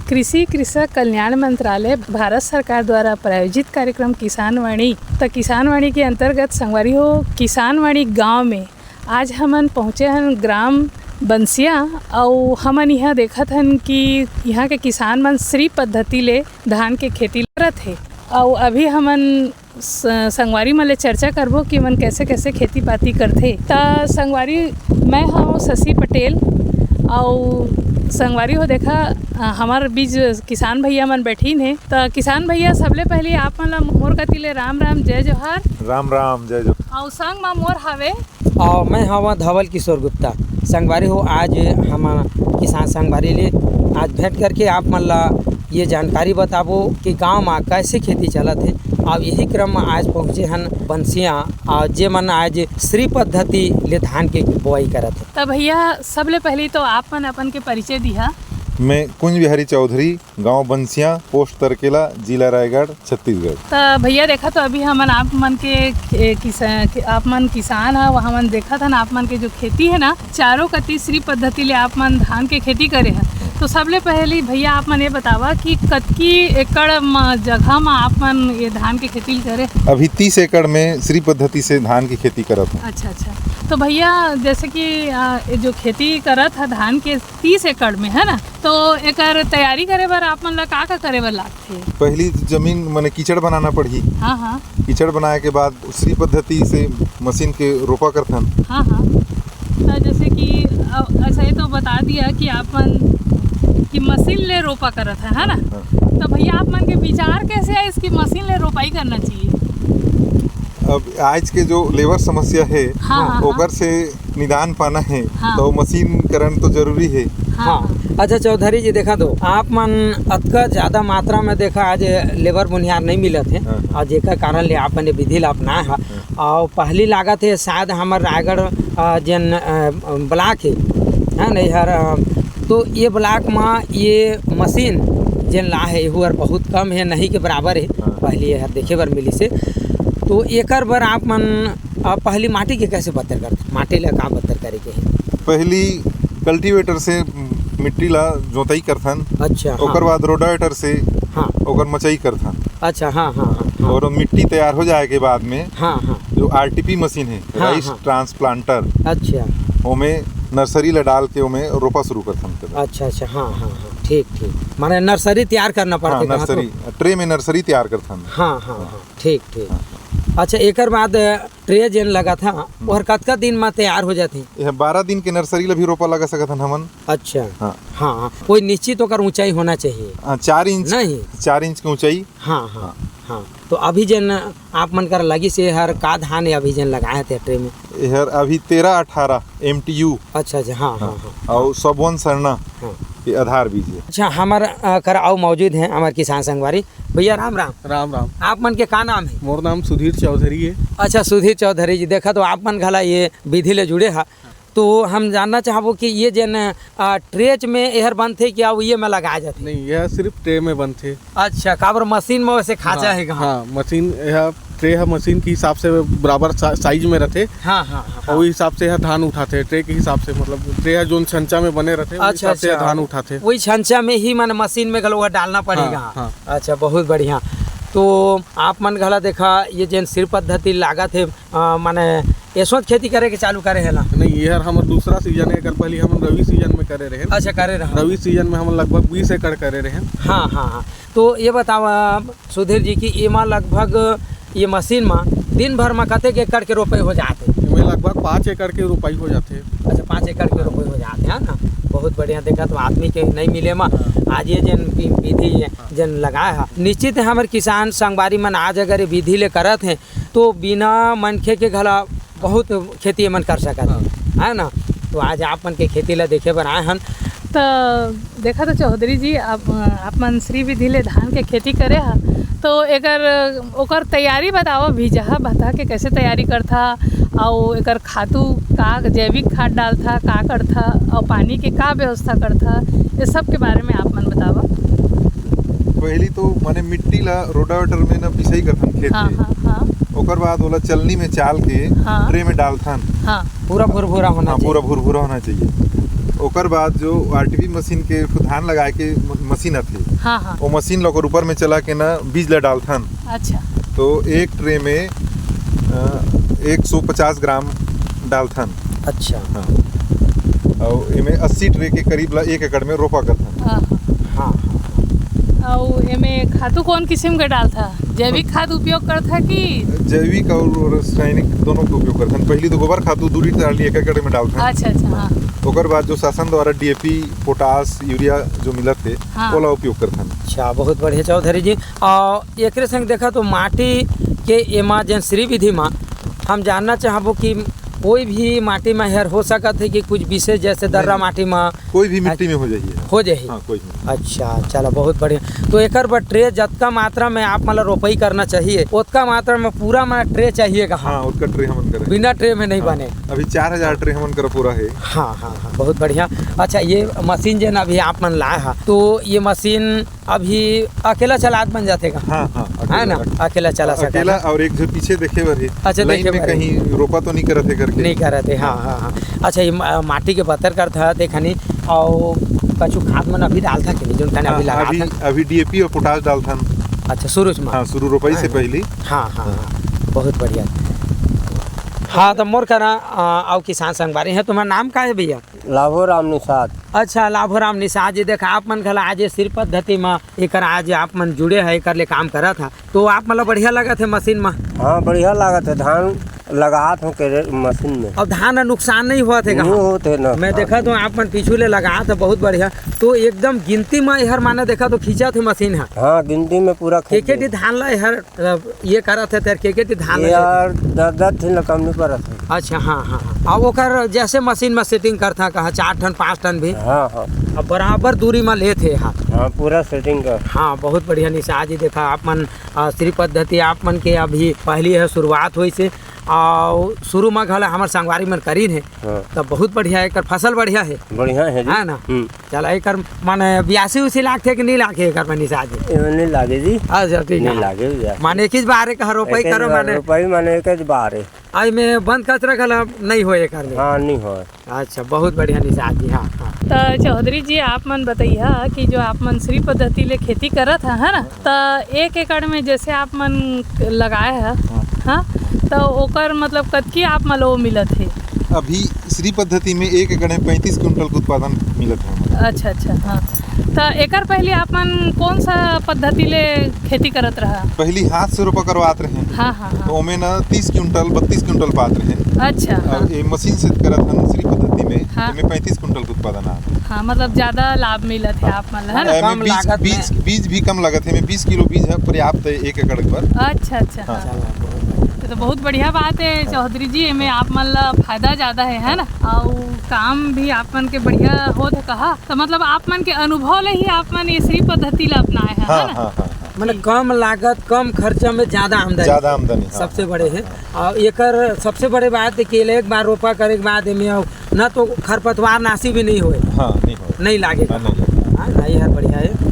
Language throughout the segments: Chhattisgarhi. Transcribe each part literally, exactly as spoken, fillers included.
कृषि कृषक कल्याण मंत्रालय भारत सरकार द्वारा प्रायोजित कार्यक्रम किसान वाणी। त किसान वाणी के अंतर्गत संगवारी हो, किसान वाणी गांव में आज हमन पहुँचे हन ग्राम बंसिया, अउ हमन इहाँ देखत हन कि इहाँ के किसान मन श्री पद्धति ले धान के खेती करत हे। अउ अभी हमन स-, संगवारी मन ले चर्चा करबो कि मन कैसे कैसे खेती पाती करथे। त संगवारी, मैं हव शशि पटेल, अउ संगवारी हो देखा, अ, हमर बीच किसान भैया मन बैठिन हे। त किसान भैया, सबले पहली आप मन ला मोर कति ले राम राम, जय जोहार। राम राम, जय जोहार। अउ संग मा मोर हवे। अउ मैं हव धवल किशोर गुप्ता। संगवारी हो, आज हम किसान संगवारी ले आज भेंट करके आप मन ला ये जानकारी बताबो कि गांव मा कैसे खेती चलत हे। अउ यही क्रम मा आज पहुँचे हन बंसिया, अउ जे मन आज श्री पद्धति ले धान के बोआई करत हे। त भैया, सबले पहली तो आप मन अपन के परिचय दिहा। मैं कुंज बिहारी चौधरी, गांव बंसिया, पोस्ट तरकेला, जिला रायगढ़, छत्तीसगढ़। त भैया, देखा तो अभी हमन आप मन के, ए, किसा-, कि आप मन किसान ह, वहाँ मन देखत हन, आप मन के जो खेती है ना, चारों कती श्री पद्धति ले आप मन धान के खेती करे ह। तो सबले पहली भैया, आप मन ये बतावा कि कतकी एकड़ म, जगह म आप मन ये धान के खेती करे? अभी तीस एकड़ में श्री पद्धति से धान की खेती करत हूँ। अच्छा, अच्छा। तो भैया, जैसे कि, अ, ये जो खेती करत ह धान के तीस एकड़ में, है ना, तो एकर तैयारी करे बर आप मन ला का का करे बर लागथे? पहली जमीन मने कीचड़ बनाना पड़ही। हाँ, हाँ। कीचड़ बनाए के बाद श्री पद्धति से मशीन के रोपा करथन। हाँ, हाँ। तो जैसे कि, अ, अच्छा, ये तो बता दिया कि आप मन की मशीन ले रोपा करत है, है ना? हाँ। तो भैया, आप मन के विचार कैसे है इसकी मशीन ले रोपाई करना चाहिए? अब आज के जो लेबर समस्या है, हाँ, हाँ, हाँ। ओकर से निदान पाना है, हाँ। तो मशीनीकरण तो जरूरी है। हाँ, हाँ। हाँ। अच्छा चौधरी जी, देखा तो आप मन अतका ज्यादा मात्रा में, देखा, आज लेबर बुनियार नहीं मिलत है, हाँ। और जेकर कारण ले आप मन ये विधि ला अपनाए हा। हाँ। और पहली लागत है शायद हमर रायगढ़, अ, जेन, अ, ब्लॉक है, है ना, हर, अ, तो ये ब्लॉक में ये मशीन जेन ला है, एहू हर बहुत कम है, नहीं के बराबर है। हाँ। पहली ये हर देखे बर मिली से, तो एकर बर आप मन, अ, पहली माटी के कैसे बत्तर करथे? माटी ला का बत्तर करे के है? पहली कल्टीवेटर से मिट्टी ला जोताई करथन। अच्छा, ओकर हाँ। बाद रोटावेटर से हाँ। ओकर मचाई करथन। अच्छा, हाँ, हाँ, हाँ, हाँ। और मिट्टी तैयार हो जाए के बाद में हाँ, हाँ। जो आरटीपी मशीन है, हाँ, राइस हाँ। ट्रांसप्लांटर, अच्छा। ओमे नर्सरी ला डाल के ओमे रोपा शुरू करथन। अच्छा, अच्छा, हाँ, हाँ, हाँ, ठीक, ठीक। माने नर्सरी तैयार करना पड़थे हाँ, कहाँ तो? नर्सरी, ट्रे में नर्सरी तैयार करथन। हाँ, हाँ, हाँ। हाँ, ठीक, ठीक। हाँ। अच्छा, एकर बाद ट्रे जेन लगा था, हम्म। ओहर कतका दिन में तैयार हो जाथे? यह बारह दिन के नर्सरी ला भी रोपा लगा सकत हन हमन। अच्छा। हाँ। हाँ, कोई निश्चित ओकर ऊंचाई होना चाहिए। हाँ, चार इंच, नहीं। चार इंच के ऊंचाई। हाँ, हाँ, हाँ। हाँ। तो अभी जेन आप मन कर लगी से हर का धान है अभी जेन लगाए थे ट्रे में? एहर अभी तेरह अठारह एमटीयू। अच्छा, अच्छा, हाँ, हाँ, हाँ, हाँ। और सबवन सरना हाँ। के आधार बीज है। अच्छा, हमर, अ, कर अउ मौजूद हैं हमर किसान संगवारी। भैया, राम राम। राम राम। आप मन के का नाम है? मोर नाम सुधीर चौधरी है। अच्छा, सुधीर चौधरी जी, देखा तो आप मन घला ये विधि ले जुड़े हा, तो हम जानना चाहबो कि ये जेन, अ, ट्रेच में एहर बनथे कि अउ ये में लगाए जाथे? नहीं, यह सिर्फ ट्रे में बनथे। अच्छा, काबर मशीन में वैसे खांचा हाँ, है कहाँ? हाँ, मशीन, यह ट्रे ह मशीन के हिसाब से बराबर सा-, साइज में रथे। हाँ, हाँ, हाँ, और हाँ। वही हिसाब से यह धान उठाथे, ट्रे के हिसाब से, मतलब ट्रे ह जोन छंचा में बने रथे, वही अच्छा, हिसाब से यह अच्छा। धान उठाथे। वही छंचा में ही, माने मशीन में घलो वह डालना पड़ेगा। हाँ, हाँ। अच्छा, बहुत बढ़िया। तो आप मन घला देखा, ये जेन सिर पद्धति लागत है, अ, माने एसोच खेती करे के चालू करे है ना? नहीं, ये हर हमर दूसरा सीजन है, एकर पहले हम रवि सीजन में करे रहे। अच्छा, करे रहा। रवि सीजन में हम लगभग बीस एकड़ करे रहे। हाँ, हाँ, हाँ। तो ये बतावा सुधीर जी कि एमा लगभग ये मशीन मा दिन भर मा कतेक एकड़ के रोपाई हो जात हे? एमे लगभग पाँच एकड़ के रोपाई हो जाथे। अच्छा, पाँच एकड़ के रोपाई हो जात हे, है ना? बहुत बढ़िया। देखा तो आदमी के नहीं मिले मा हाँ। आज ये जेन वि-, विधि हाँ। जेन लगाए हा, निश्चित है हमर किसान संगवारी मन आज अगर ये विधि ले करत हे तो बिना मनखे के घला बहुत खेती मन कर सकत हे, हाँ। है ना? तो आज आप मन के खेती ला देखे बर आए हन। त देखा तो चौधरी जी, आप, आप मन श्री विधि ले धान के खेती करे हा, तो एकर, ओकर तैयारी बतावा, बीजहा भता के कैसे तैयारी करथा, अउ एकर खातू का जैविक खाद डालथा, का करथा, अउ पानी के का व्यवस्था करथा, ये सब के बारे में आप मन बतावा। पहली तो माने मिट्टी ला रोटावेटर में ना पिसाई करथन खेत हाँ, में। हाँ, हाँ। ओकर बाद ओला चलनी में चाल के हाँ। ट्रे में डालथन। हाँ। पूरा भुरभुरा होना हाँ, चाहिए। पूरा भुरभुरा होना चाहिए। ओकर बाद जो आरटीपी मशीन के धान लगाए के म-, मशीन आथे, हाँ, हाँ। वो मशीन ल ओकर ऊपर में चला के ना बीज ला डालथन। अच्छा। तो एक ट्रे में, अ, एक सौ पचास ग्राम डालथन। अच्छा। हाँ। अउ एमे अस्सी ट्रे के करीब ला एक एकड़ में रोपा करथन। हाँ, हाँ। हाँ। अउ एमे खातू कौन किसिम के डालथा? जैविक खाद उपयोग करथा कि? जैविक अउ रासायनिक दोनों के उपयोग करथन। पहली तो गोबर खातू दू लीटर डाली एक एकड़ में डालथन। अच्छा, अच्छा, हाँ। ओकर बाद जो शासन द्वारा डीएपी, पोटाश, यूरिया जो मिलत हे, हाँ। ओला उपयोग करथन। अच्छा, बहुत बढ़िया चौधरी जी। अउ एकरे संग देखा तो माटी के एमा जेन श्री विधि मा हम जानना चाहबो कि कोई भी माटी मा हर हो सकत हे कि कुछ विशेष, जैसे दर्रा नहीं। माटी मा कोई भी मिट्टी में हो जाही। हो जाही? हाँ, कोई भी। अच्छा, चला, बहुत बढ़िया। तो एकर बर ट्रे जतका मात्रा में आप मन ला रोपई करना चाहिए, ओतका मात्रा में पूरा में ट्रे चाहिए का? हाँ, ओतका ट्रे हमन करा हे। बिना ट्रे में नहीं हाँ। बने। अभी चार हजार ट्रे हमन करा पूरा हे। हाँ, हाँ, हाँ, बहुत बढ़िया। अच्छा, ये मशीन जेन अभी आप मन लाए हा, तो ये मशीन अभी अकेला चलात बन जाथे का? हाँ, हाँ, है ना? अकेला। अकेला चला सकत अकेला हे। और एक जो पीछे देखे बर हे। अच्छा, लाइन देखे में बर हे। कहीं रोपा तो नहीं करत हे करके। नहीं करत हे, हाँ, हाँ, हाँ। अच्छा, ये मा-, माटी के बतर करथा देखा नहीं, अउ कछु खाद मन अभी डालथा कि नहीं, जोन कने अभी हाँ, लगाथा? अभी, अभी डीएपी अउ पोटाश डालथन। अच्छा, शुरू से हाँ, शुरू रोपाई से हाँ। पहली। हाँ, हाँ, हाँ। हाँ, बहुत बढ़िया। हाँ, तो मोर करा, अ, अउ किसान संगवारी हे, तुम्हारा नाम का हे भैया? लाभो राम निषाद। अच्छा, लाभो राम निषाद जी, देखा, आप मन घला आज ये श्री पद्धति मा एकर आज आप मन जुड़े हे, एकर ले काम करत हा, तो आप मन ला बढ़िया लगत हे मशीन मा? हाँ, बढ़िया लागत हे, धान लगात हो के रे-, मशीन में। अब धान ला नुकसान नहीं होत हे नहीं कहाँ? होत हे ना। मैं देखा तो आप मन पीछू ले लगात हे, बहुत बढ़िया। तो एकदम गिनती मा एहर माने देखा तो खींचत हे मशीन हा। हाँ, गिनती में पूरा के खींच के दे। ठी धान ला एहर, अ, ये करत हे तेर के के ठी धान ये ला यार, दस दस ठिन ला कम नहीं परत हे। अच्छा, हाँ, हाँ, हाँ। अब ओकर जैसे मशीन में सेटिंग करथा, कहा चार ठन, पाँच ठन भी। हाँ, हाँ। अब बराबर दूरी में लेत हे हा। हाँ, पूरा सेटिंग कर। हाँ, बहुत बढ़िया निषाद जी, देखा आप मन, अ, श्री पद्धति आप मन के अभी पहली हे शुरुआत होइस हे, अउ शुरू में घला हमर संगवारी मन करीन हे, हाँ। तब बहुत बढ़िया हे, एकर फसल बढ़िया हे। बढ़िया हे जी। है ना? हम्म। चला, एकर माने बियासी उसी लागथे कि नहीं लागथे एकर में निषाद जी? एमे नहीं लागे जी। अच्छा, ठीक नहीं हे। लागे बियासी। माने एक ही बार एक रोपाई एक ही करो बार माने। रोपाई माने एक ही बार हे। आ, एमे बंद कचरा घला नहीं होय एकर में? हाँ, नहीं होय। अच्छा, बहुत बढ़िया निषाद जी, हाँ, हाँ। त चौधरी जी, आप मन बतैया कि जो आप मन श्री पद्धति ले खेती करत हा, है ना? त एक एकड़ में जैसे आप मन लगाए हा, हाँ। हाँ, त ओकर मतलब कतकी आप मन ला वो मिलत हे? अभी श्री पद्धति में एक एकड़ में पैंतीस क्विंटल के उत्पादन मिलत हे हमन। अच्छा, अच्छा, हाँ। त एकर पहले आप मन कौन सा पद्धति ले खेती करत रहा? पहली हाथ से रोपा करवात रहे। हाँ, हाँ, हाँ। तो ओमे ना तीस क्विंटल, बत्तीस क्विंटल पात रहे। अच्छा, और हाँ। ये मशीन से करत हन श्री पद्धति में, हाँ। एमे पैंतीस क्विंटल के उत्पादन आ। हाँ, मतलब ज्यादा लाभ मिलत हे आप मन ला, है ना? एमे कम बीज, लागत बीज, में। बीज भी कम लागत हे, एमे बीस किलो बीज हे, पर्याप्त हे एक एकड़ पर। अच्छा, अच्छा, हाँ। हाँ। चला, बहुत बढ़िया। ये तो बहुत बढ़िया बात हे चौधरी जी, एमे आप मन ला फायदा ज्यादा हे, है ना? और काम भी आप मन के बढ़िया होत हे कहा, तो मतलब आप मन के अनुभव ले ही आप मन ये श्री पद्धति ला अपनाए हे, हाँ, है ना? हाँ, हाँ, हाँ। मतलब कम लागत, कम खर्चा में ज्यादा आमदनी। ज्यादा आमदनी, हाँ। सबसे बड़े हे। हाँ। और एकर सबसे बड़े बात हे कि एक बार रोपा करे के बाद एमे अउ ना तो खरपतवार नाशी भी नहीं होय। हाँ, नहीं होय। नहीं लागे। हाँ, नहीं लागे। हाँ, नहीं, हर बढ़िया हे।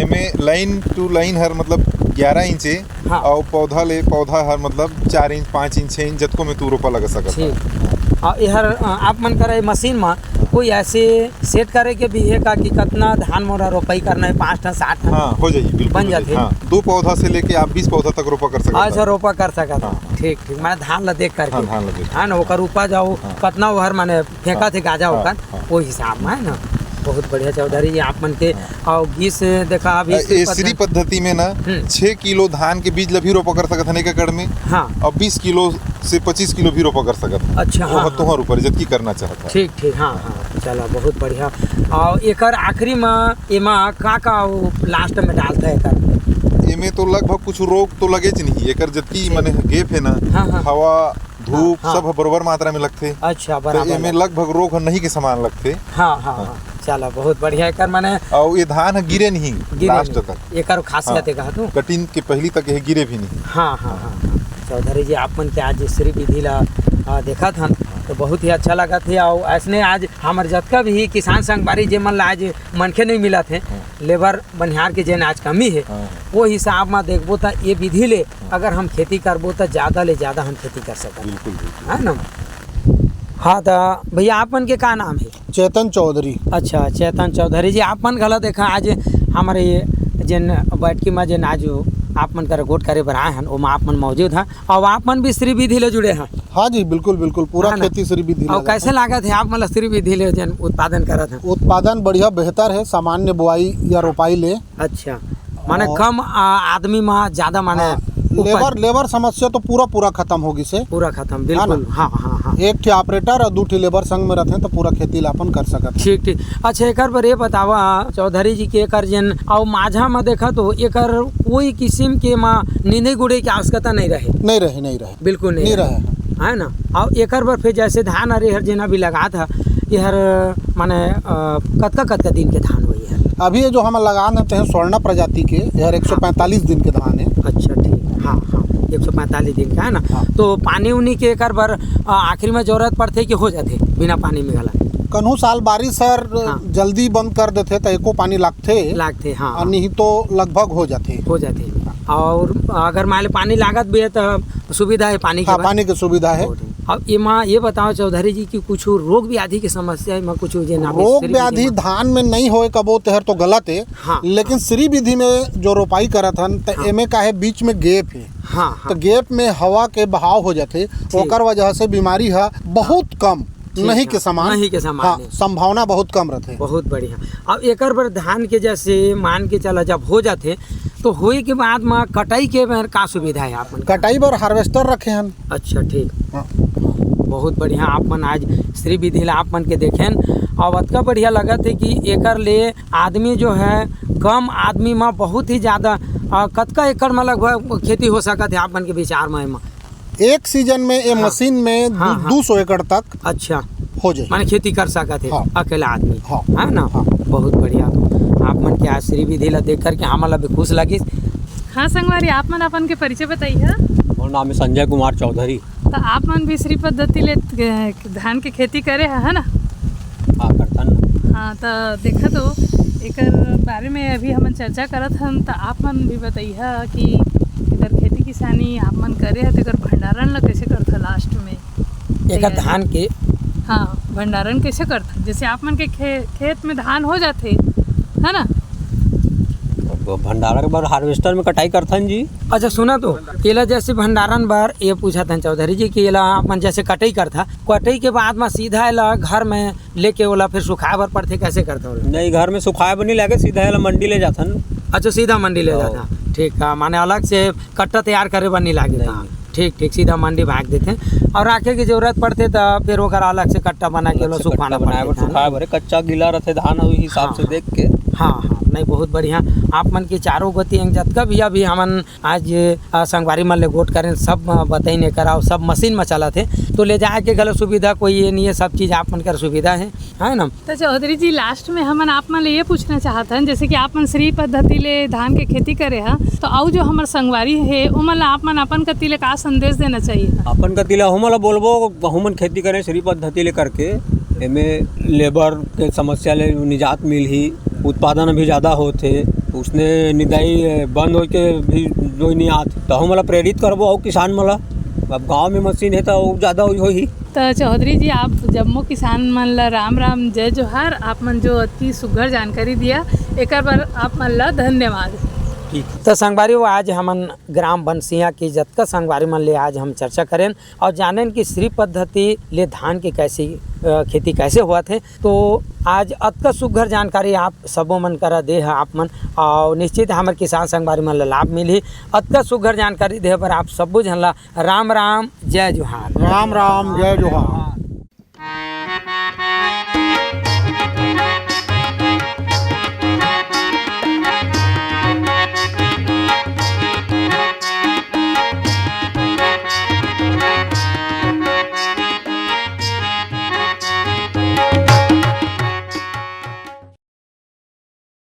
एमे line to line हर मतलब ग्यारह इंच हे। हाँ। और पौधा ले पौधा हर मतलब चार इंच, पाँच इंच, छः इंच, जतको में तू रोपा लगा सकत हे। ठीक। और एहर, अ, आप मन करा ये मशीन मा कोई ऐसे सेट करे के भी हे का कि कतना धान मोला रोपाई करना हे, पाँच ठन, सात ठन? हाँ, हो जाही, बिल्कुल बन हो जाही। जाथे? हाँ, दो पौधा से लेके आप बीस पौधा तक रोपा कर सकत हे। अच्छा, रोपा कर सकत हे। हाँ। ठीक, ठीक, माने धान ला देख करके। हाँ, धान ला देख। हाँ ना, ओकर उपज अउ हाँ। कतना ओहर माने फेंकत हे गाजा हाँ, ओकर, हाँ। वो हिसाब में, है ना? बहुत बढ़िया चौधरी जी, आप मन के। हाँ। और बीस देखा अभी अ, श्री ये पद्धति श्री पद्धति में ना हम्म। छः किलो धान के बीज ला भी रोपा कर सकत हन एक एकड़ में। हाँ। और बीस किलो से पच्चीस किलो भी रोपा कर सकत हन। अच्छा, वो हाँ, हाँ। तुहर ऊपर जतकी करना चाहत हे। ठीक, ठीक, हाँ, हाँ, चला, बहुत बढ़िया। और एकर आखिरी में एमा का का वो last में डालता हे एकर? एमे तो लगभग कुछ रोग तो लगेच नहीं, एकर जतकी ठीक। माने gap हे ना, हाँ, हाँ। हवा, धूप, हाँ, हाँ। सब बरोबर मात्रा में लगथे। अच्छा, तो बराबर एमे लगथे। लगभग रोग नहीं के समान लगथे। हाँ, हाँ, हाँ। हाँ। चला, बहुत बढ़िया। एकर माने और ये धान ह गिरे नहीं गिरे last नहीं। तक। एकर खासियत हाँ। हे कहा तू? Cutting के पहली तक ये गिरे भी नहीं। हाँ, हाँ, हाँ, हाँ। चौधरी जी, आप मन के आज श्री विधि ला, आ, देखत हन, तो बहुत ही अच्छा लगत हे। और ऐसने आज हमर जतका भी किसान संगवारी जे मन ला आज मनखे नहीं मिलत हे, हाँ। Labour बनिहार के जेन आज कमी हे, हाँ। वो हिसाब म देखबो त ये विधि ले हाँ। अगर हम खेती करबो त ज्यादा ले ज्यादा हम खेती कर सकत हन। बिल्कुल, बिल्कुल। है ना? हाँ, त भैया, आप मन के का नाम हे? चेतन चौधरी। अच्छा, चेतन चौधरी जी, आप मन घला देखा आज हमर ये जेन बैठकी म जेन आज आप मन करा गोठ करे बर आए हन, ओमा आप मन मौजूद हन, अउ आप मन भी श्री विधि ले जुड़े हन। हाँ जी, बिल्कुल, बिल्कुल, पूरा है ना? खेती श्री विधि अउ ले कैसे जाथन। लागत हे आप मन ला श्री विधि ले जेन उत्पादन करत हन? उत्पादन बढ़िया, बेहतर हे, सामान्य बुआई या रोपाई ले। अच्छा, माने और कम, आ, आदमी म ज्यादा माने हाँ, उपज। लेबर, लेबर समस्या तो पूरा, पूरा खत्म हो गिस हे। पूरा खत्म, है ना? बिल्कुल। हाँ, हाँ, हाँ। एक ठे ऑपरेटर अउ दू ठे लेबर संग में रथे तो पूरा खेती ला अपन कर सकत हे। ठीक, ठीक। अच्छा, एकर बर ये बतावा चौधरी जी के एकर जेन अउ माझा म देखा तो एकर कोई किसिम के म नींदे गुड़े के आवश्यकता नहीं रहे। नहीं रहे, नहीं रहे। बिल्कुल नहीं नहीं रहे। रहे। है ना? अउ एकर बर फिर जैसे धान अरे हर जेना भी लगात ह, ये हर माने, अ, कतका, कतका दिन के धान होही हर? अभी ये जो हम लगान हे ते हे स्वर्णा प्रजाति के, ये हर एक सौ पैंतालीस दिन के धान हे। अच्छा, ठीक। हाँ, हाँ, एक सौ पैंतालीस दिन का है ना? हाँ। तो पानी उनी के एकर बर, अ, आखिरी में जरूरत पड़थे कि हो जाथे बिना पानी में घला? कन्हू साल बारिश हर हाँ। जल्दी बंद कर देथे त एको पानी लागथे। लागथे, हाँ। अउ नहीं तो लगभग हो जाथे। हो जाथे। अउ अगर मान ले पानी लागत भी हे त सुविधा हे पानी के हाँ, बर? पानी के सुविधा हे। बहुत। अब एमा ये बताओ चौधरी जी कि कुछ रोग व्याधि के समस्या एमा कुछ जे ना रोग श्री विधि व्याधि मा? धान में नहीं होए कबो तेहर तो गलत हे, हाँ, लेकिन हाँ। श्री विधि में जो रोपाई करत हन त हाँ। एमे का हे बीच में गैप हे। हाँ, हाँ। तो गैप में हवा के बहाव हो जाथे, ठीक। ओकर वजह से बीमारी ह बहुत कम, ठीक नहीं है। के समान। नहीं के समान हाँ, हे। संभावना बहुत कम रथे। बहुत बढ़िया। अब एकर बर धान के जैसे मान के चला जब हो जाथे तो होए के बाद म कटाई के बर का सुविधा हे आप मन? कटाई बर हार्वेस्टर रखे हन। अच्छा, ठीक। हाँ। बहुत बढ़िया, आप मन आज श्री विधि ला आप मन के देखेन, अउ अतका बढ़िया लगत हे कि एकर ले आदमी जो है कम आदमी म बहुत ही ज्यादा, अ, कतका एकड़ म लगभग खेती हो सकत हे आप मन के विचार म एमा? एक सीजन में ये हाँ। मशीन में हाँ, दू-, हाँ। दू सौ एकड़ तक अच्छा। हो जाए। माने खेती कर सकत हे हाँ। अकेला आदमी, हाँ। है ना? हाँ। बहुत बढ़िया। आप मन के आज श्री विधि ला देख करके हमन ला भी खुश लगिस। हाँ संगवारी, आप मन अपन के परिचय बताइए। मोर नाम हे संजय कुमार चौधरी। तो आप मन भी श्री पद्धति ले, अ, धान के खेती करे ह, है ना? हाँ, करथन। हाँ, तो देखा तो एकर बारे में अभी हमन चर्चा करत हन, तो आप मन भी बताइए कि एकर खेती किसानी आप मन करे ह, तो एकर भंडारण ला कैसे करथा लास्ट में? एकर तैयारी। धान के? हाँ, भंडारण कैसे करथा? जैसे आप मन के खे-, खेत में धान हो जाथे, है ना? अब भंडारण बर हार्वेस्टर में कटाई करथन जी। अच्छा, सुना तो, एला जैसे भंडारण बर ये पूछत हन चौधरी जी कि एला आप मन जैसे कटाई करथा, कटाई के बाद में सीधा एला घर में लेके ओला फिर सुखाए बर पड़थे, कैसे करथा ओला? नहीं, घर में सुखाए बर नहीं लागे, सीधा एला मंडी ले जाथन। अच्छा, सीधा मंडी ले तो जाथा। ठीक है, माने अलग से कट्टा तैयार करे बर नहीं लागे नहीं। था। ठीक, ठीक, सीधा मंडी भाग देथे। अउ राखे के जरूरत पड़थे त फिर ओकर अलग से कट्टा बना के अलग ओला से सुखाना कट्टा बनाए पड़थे बर, था। सुखाए बर, कच्चा गीला रथे धान, ओही हिसाब हाँ, से हाँ। देख के। हाँ, हाँ, नहीं, बहुत बढ़िया। आप मन के चारों गति एंग जतका भी अभी हमन आज, अ, संगवारी मन ले गोठ करेन, सब, अ, बतइन एकर, अउ सब मशीन म चलत हे, तो ले जाए के घलो सुविधा कोई ये नहीं है, सब चीज आप मन कर सुविधा है, है ना? तो चौधरी जी, लास्ट में हमन आप मन ले ये पूछना चाहत हन, जैसे कि आप मन श्री पद्धति ले धान के खेती करे ह, तो अउ जो हमर संगवारी हे, ओमन ला आप मन अपन कति ले का संदेश देना चाहिए? अपन कति ले हमन ला बोलबो, हमन खेती करें श्री पद्धति ले करके, एमे लेबर के समस्या ले निजात मिलही, उत्पादन भी ज्यादा होथे, उसने निदाई बंद होके भी जोई नहीं आत, तो हमन ला प्रेरित करबो अउ किसान मन ला। अब गांव में मशीन हे, तो अउ ज्यादा होही, होही। त चौधरी जी, आप जम्मो किसान मन ल राम राम, जय जोहार। आप मन जो अति सुघर जानकारी दिया, एकर बर आप मन ल धन्यवाद। ठीक। त संगवारी हो, आज हमन ग्राम बंसिया के जतका संगवारी मन ले आज हम चर्चा करेन अउ जानेन कि श्री पद्धति ले धान के कैसी, अ, खेती कैसे होवत हे। तो आज अतका सुघर जानकारी आप सबो मन करा दे ह आप मन, अउ निश्चित हमर किसान संगवारी मन ल लाभ मिलही। अतका सुघर जानकारी दे बर आप सबो झन ला राम राम, जय जोहार। राम राम, जय जोहार।